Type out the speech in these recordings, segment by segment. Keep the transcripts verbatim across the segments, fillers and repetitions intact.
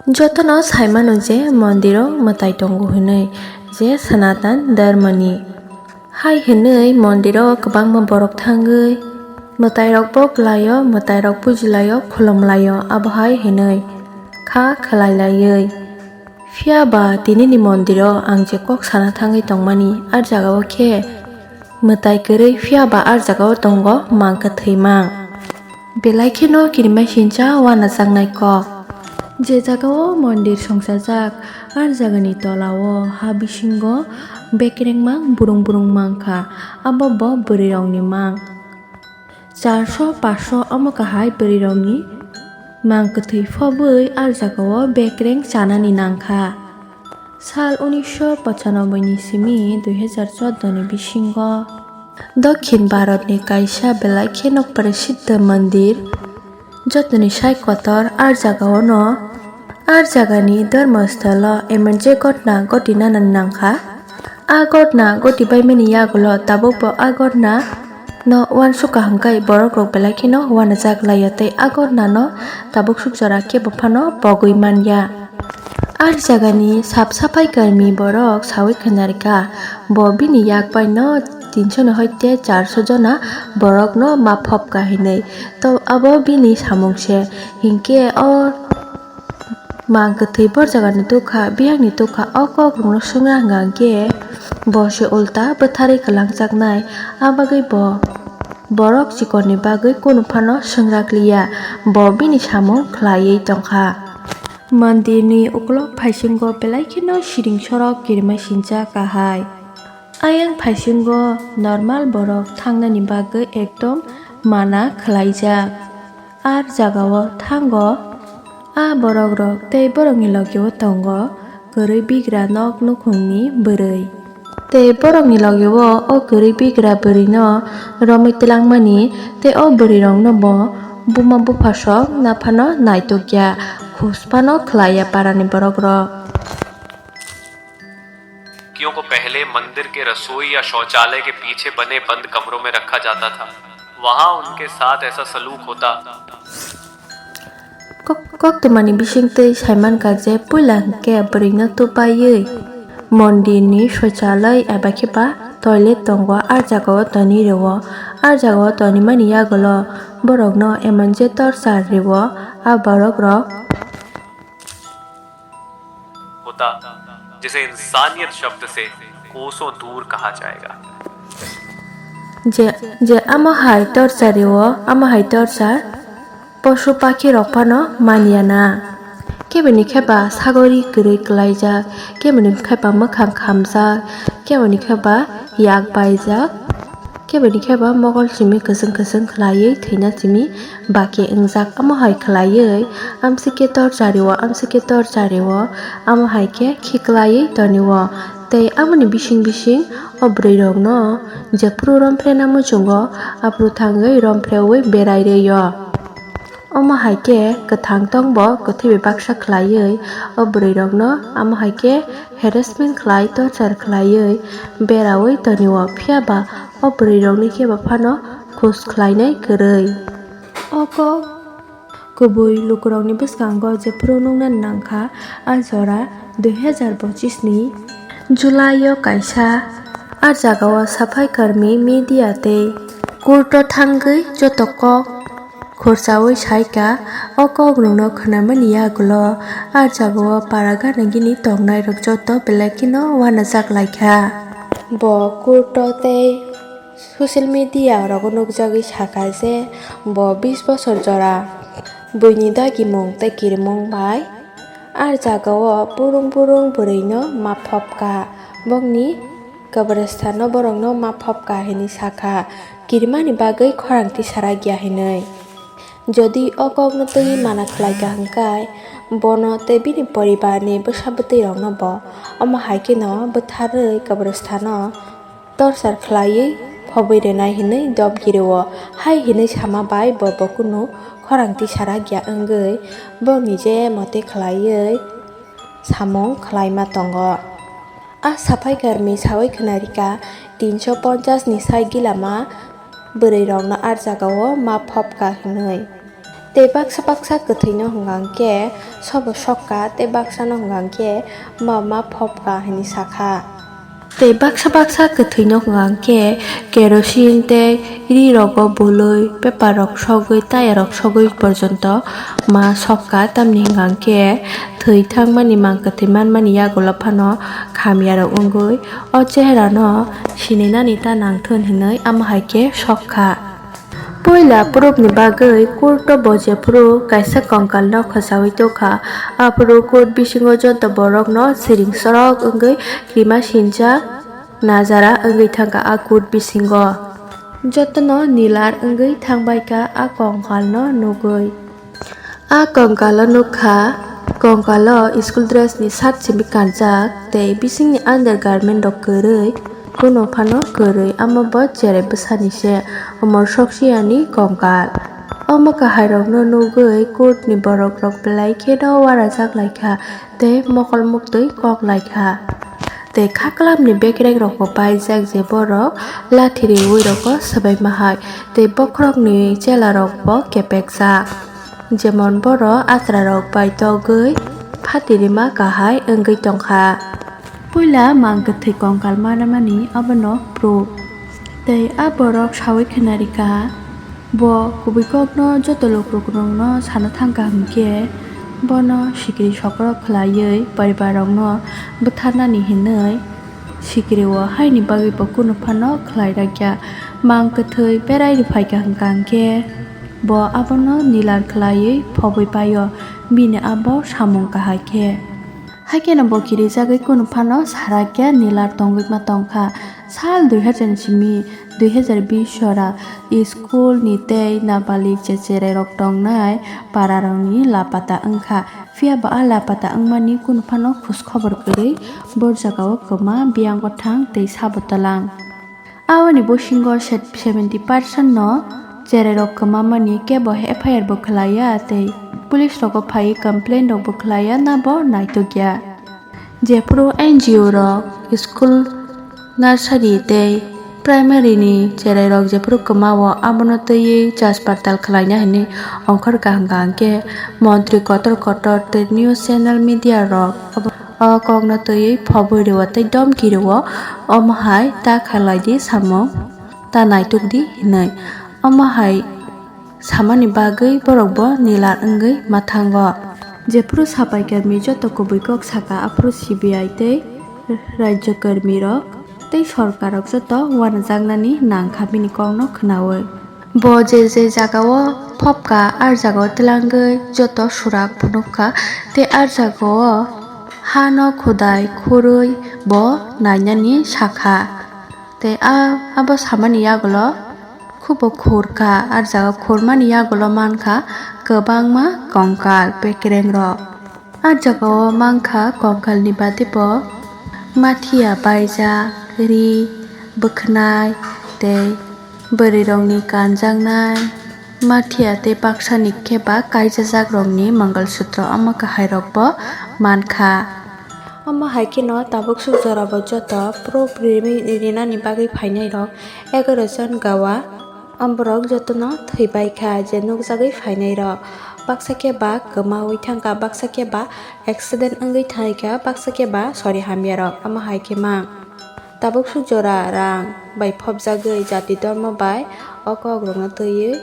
Jotono saimano je mondiro mwtai tongo hwnwi, je Sanatan Dharmani. Hai hwnwi mondiro kwbangma borok thangwi mwtairokbo kwlaio, mwtairok pujilaio, khulumlaio, abo hai hwnwi kha khwlailaiwi. Phiya ba tinini mondiro ang je kok sana thangwi tongmani, a jagao khe mwtai kwrwi, phiya ba a jagao tongo mang kwthwi mang. Belai kheno kirimasingcha uanajaknai kok. Je jagao mondir songchajak, a jagani tolao ha bisingo bekreng mang burung burung mang kha, abo bo bwrwirokni mang. Charso paso omo kahai bwrwirokni mang kwthwi phobwi a jagao bekreng chanani nang kha. Sal unisho pochanoboi ni simi dui hazar chordo ni bisingo Dokhin Bharat ni kaisa belai kheno prasiddho mondir, jotoni sai kotor, a jagao no, a jagani dharmasthalo emon je ghotna ghotinani nang kha. A ghotna ghotibaimani yagulo tabuk bo a ghotna no uansuk kaham khai borok rok belai kheno uanajak laio tei a ghotna no tabuk suk jora kebo phano pogwi manya. A jagani sap saphai karmi borok sawi khwnarikha, bo bini yak bai no tinso ni hoite charso jona borok no ma phop kha hinwi. To abo bini samung se, hinkhe o mang kwthwi bor jagani tukha, bihakni tukha, o kok rokno swngra hwnkha hinkhe bo se ulta bwtharwi kwlangjaknai. A bagwi bo borok chikorni bagwi kunu phano swngra kliya, bo bini samung khwlaiwi tongkha. Mandirni uklok phaisingo belai kheno siring sorok kirimasingcha kahai. Ayang phaisingo normal borok thangnani bagwi ekdom mana khwlaijak. Ar jagao thango a borokrok tei borokni logio tongo kwrwi bigra nok nukhungni bwrwi. Tei borokni logio o kwrwi bigra bwrwino romwi twlangmani tei o bwrwirokno bo buma bupha sok naphano naitukya, khus phano khwlaiya parani borokrok. लड़कियों को पहले मंदिर के रसोई या शौचालय के पीछे बने बंद कमरों में रखा जाता था। वहां उनके साथ ऐसा सलूक होता। Kok-, koktwmani bisingtwi saimankha je puila hwnkhe bwrwino tubaiwi mondirni shochaloi eba khe ba toilet tongo, a jagao tonwi rwo. A jagao tonimani yagulo borokno emon je torchar rwo, a borokrok. होता, जिसे इंसानियत शब्द से कोसों दूर कहा जाएगा। Je, je amo hai torchar rwo, amo hai torchar posu pakhi rok phano manya na. Keboni khe ba sagori kwrwi kwlaijak, keboni khe ba mwkhang khamjak, keboni khe ba yak baijak. Keboni khe ba mokol simi kwchwng kwchwng khwlaiwi thwina simi baki wngjak. Amo hai khwlaiwi amsike torchar rwo, amsike torchar rwo, amo hai khe khiklaiwi tonio. Tei amoni bising bising o bwrwirokno jephru romphre na muchungo, aphuru thangwi romphrewi berai rwo. Omo hai khe kwthang tongbo kwthwi bai baksa khwlaiwi o bwrwirokno amo hai khe harassment khlai, torchar khlaiwi berawi tonio, phiya ba o bwrwirokni khe bo phano khus khlainai kwrwi. O kok kubui lukurokni bwskango jephru nukna nangkha, a jora dui hazar pochis ni July o kaisa a jagao saphai karmi media tei court o thangwi joto kok khursaui saikha. O kokrokno khwnamani yagulo a jagao para gana gini tongnairok joto belai kheno uanajak laikha. Bo court o tei social media rogo nukjagwi sakha je bo bis bosor jora buini dagimung tei kirimung bai a jagao burung burung bwrwino ma phopkha. Bokni kabrasthano borokno ma phopkha hinwi sakha, kirimani bagwi khorang tisaragya hinwi. Jodi o kokno twiwi mana khlaikha hwnkhe, bono tei bini poribarni bwsa bwtwirokno bo omo hai kheno bwtharwi kabrasthano torchar khlaiwi phobwi rwnai hinwi dopgirio. Hai hinwi sama bai bo, bo kunu khorang tisaragya wngwi bokni je mote khlaiwi samung khlaima tongo. A saphai karmi sawi khwnarikha, tinso ponchas ni sai gilama bwrwirokno a jagao ma phopkha hinwi. Tei baksa baksa kwthwino hwnkha hwnkhe sobo sokha, tei baksano hwnkha hwnkhe ma ma phobkha hwnwi sakha. Tei baksa baksa kwthwino hwnkha hwnkhe kerosene tei ri rogo bului, paper rok sogwi, taya rok sogwi porjonto ma sokha, tamni hwnkha hwnkhe thwi thangmani, mang kwthwi manmani yagulo phano khamya rok wngwi o cheherano sininani ta nangthun hwnwi amo hai khe sokha. Puila proof ni bagwi court o bo jephuru kaisa kongkal no khwchaui tongkha, aphuru court bisingo joto borok no siring sorok wngwi rima sinjak najara wngwi thangkha a court bisingo. Jotono nilar wngwi thangbaikha a kongkal no nugwi. A kongkalo nukha, kongkalo school dress ni shirt simi kanjak tei bisingni undergarment rok kwrwi, kuno phano kwrwi, amo bo cherai bwsani se, omor soksiyani kongkal. Omo kahai rokno nugwi court ni borok rok belai kheno uarajak laikha tei mokol muktwi kok laikha. Tei khaklamni bekreng rokbo paijak je borok lathi riwi rokbo swbaima hai, tei bokhorokni chela rokbo kepekjak. Jemon borok atrarok bai togwi phatirima kahai wngwi tongkha. Puila mang kwthwi kongkal manamani abono proof. Tei a borok saui khwnarikha, bo kubui kokno joto lukurokno sana thangkha hwnkhe, bono sikiri sokrok khwlaiwi poribarrokno bwtharnani hinwi sikiri o haini bagwi bo kunu phano khlairakya. Mang kwthwi berai rwphaikha hwnkha hwnkhe, bo abono nilar khwlaiwi phobwi paio, bini abo samung kahai khe. Haikheno bo kirijagwi kunu phano sarakya nilar tongwi ma tongkha. Sal dui hazar simi dui hazar bish jora school ni tei nabalik checherai rok tongnai para rokni lapata wngkha. Phiya ba a lapata wngmani kunu phano khus khobor kwrwi borjagao kwma, biyang gothang tei sabo twlang. Aboni busingo se-, seventy percent no cherai rok kwma mani kebo F I R bo khwlaiya tei police rogo phaiwi complain rok bo khwlaiya, nabo naitukya. Jephuru N G O rok school, nursery tei primary ni cherai rok jephuru kwma o, abono twiwi chas partal khwlaina hinwi ongkhorkha hwnkha hwnkhe montri kotor kotor tei news channel media rok o kokno twiwi phobwi rwo tei domki rwo, omo hai ta khlai di samung, ta naituk di hinwi. Omo hai samani bagwi borokbo nilar wngwi ma thango. Jephuru sapai karmi joto kubui kok saka, aphuru C B I tei rajya karmi rok tei sorkar rok joto uanajaknani nangkha bini kokno khwnaui. Bo je je jagao phobkha, ar jagao twlangwi joto surak phunukha, tei ar jagao hano khudai khurwi bo nainani sakha. Tei a, abo samani yagulo khubo khurkha, ar jagao khurmani yagulo mankha kwbangma kongkal bekreng rok. A jagao mankha kongkalni badibo mathiya baijak, ri, bwkhnai tei bwrwirokni kanjaknai mathiya tei baksani khe ba kaijajakrokni mangal sutro omo kahairokbo mankha. Omo hai kheno tabuk suk jorabo joto proof ri-, rinani bagwi phainairok egaroh jon gawa. Omborok jotono thwibaikha je nukjagwi phainairok. Baksa khe ba kwmaui thangkha, baksa khe ba accident wngwi thaikha, baksa khe ba sori hamyarok. Omo hai khe mang. Tabuk suk jora rang bai phobjagwi jati dormo bai o kokrokno twiwi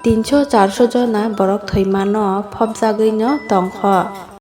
tinso charso jona borok thwimano phobjagwino tongkho.